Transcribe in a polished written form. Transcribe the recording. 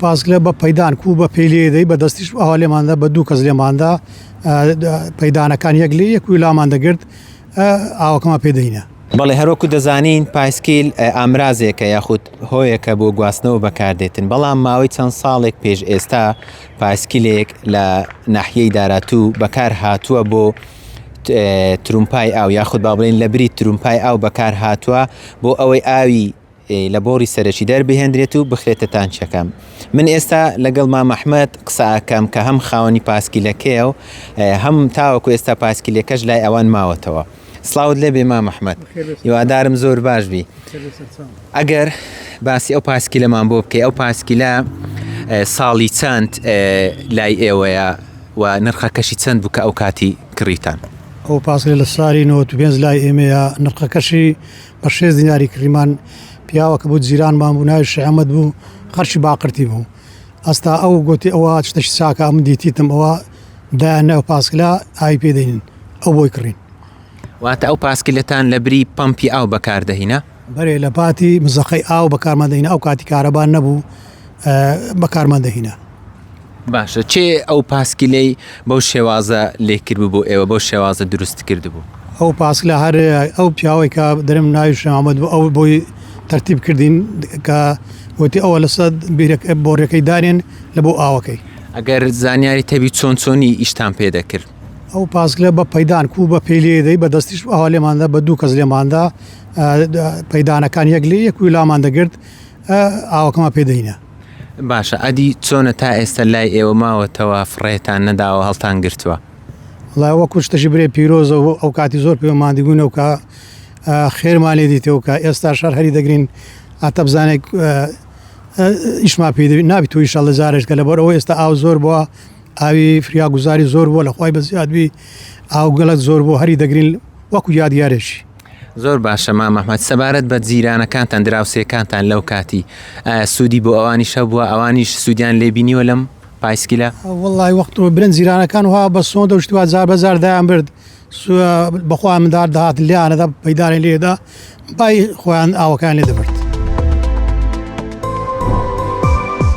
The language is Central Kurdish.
پاسکلە بە پەیدان کوو بە پێی لێ دەی بە دەستیش ئاوا لێماندا بە دوو کەس لێماندا پەیدانەکان یەک لێ یەک و لامان دەگرت ئاوەکەمان پێ دەینە. بەڵێ هەروەکو دەزانین پایسکیل ئامرازێکە یاخود هۆیەکە بۆ گواستنەوە بەکاردێتن بەڵام ماوەی چەند ساڵێک پێش ئێستا پایسکیلێک لە ناحیەی داراتوو بەکار هاتووە بۆ ترومپای ئاو یاخود با بڵێن لە بری ترومپای ئاو بەکار هاتووە بۆ ئەوەی ئاوی لە بۆڕی سەرەکی دەربهێندرێت و بخرێتە تانکیەکە. من ئێستا لەگەڵ مام ئەحمەد قسە ئەکەم کە هەم خاوەنی پاسکیلەکەیە و هەم تاوەکو ئێستا پاسکیلەکەش لای ئەوان ماوەتەوە. سڵاوت لێبێ مام ئەحمەد. هیوادارم زۆر باش بی. ئەگەر باسی ئەو پاسکیلەمان بۆ بکەی ئەو پاسکیلە ساڵی چەند لای ئێوەیە و نرخەکەشی چەند بوو کە ئەو کاتی کڕیتان؟ ئەو پاسکیلە لە ساری 95 لای ئێمەیە نرخەکەشی بە شێست دیناری کڕیمان، پیاوەکە بوو جیرانمان بوو ناوی شێعەمەد بوو خەرکی باقرتی بوو ئەستا ئەو گوتی ئەوە شتێکی چاکە ئەمن دیتیتم ئەوە دایان ئەو پاسکلە ئاوی پێ دەینن ئەو بۆی کڕین. واتە ئەو پاسکیلەتان لە بری پەمپی ئاو بەکار دەهینا؟ بەرێ لە پاتی مزەقەی ئاو بەکارمان دەهینا ئەو کاتی کارەبا نەبوو بەکارمان دەهینا. باشە کێ ئەو پاسکیلەی بەو شێوازە لێکردبوو بۆ ئێوە بەو شێوازە دروست کردبوو؟ ئەو پاسکلە هەر ئەو پیاوەی کە دەرم ناوی شێ محەمەد بوو ئەو بۆی تەرتیب کردین کە وتی ئەوە لەسەر بیرەکە بۆڕیەکەی دانێن لە بۆ ئاوەکەی. ئەگەر زانیاری تەبی چۆن چۆنی ئیشتان پێ دەکرد؟ ئەو پاسکلە بە پەیدان کوو بە پێی لێ دەی بە دەستیش ئاوا لێماندا بە دوو کەس لێماندا پەیدانەکان یەک لێ یەک و لامان دەگرت ئاوەکەمان پێ دەینە. باشە ئەدی چۆنە تا ئێستا لای ئێوە ماوەتەوە فڕێتان نەداوە هەڵتان گرتووە؟ وەڵای وەکو شتەکی برێ پیرۆزە و ئەو کاتی زۆر پێوە ماندی بووینەوە کە خێرمان لێ دیتەوە کە ئێستا شەر هەری دەگرین ئاتە بزانێک ئیشما پێ دەبی نابی تۆ ئیشەڵ لە جارێک کە لەبەر ئەوە ئێستا ئاو زۆر بووە ئاوی فریاگوزاری زۆر بووە لە خوای بەزیاد بی ئاو گەلەک زۆر بوو هەری دەگرین وەکو یادگارێکی. زۆر باشە مام ئەحمەد سەبارەت بە جیرانەکانتان دراوسێکانتان لەو کاتی ئایا سوودی بۆ ئەوانیش هەبووە ئەوانیش سوودیان لێ بینیوە لەم پایسکیلە؟ وەڵی وەخت برن جیرانەکان ها بە سۆندە و شتوا جار بەجار دایان برد بەخوا مندار دەهات لیانەدا پەیدانێ لێدا بای خۆیان ئاوەکان لێ دەبرد.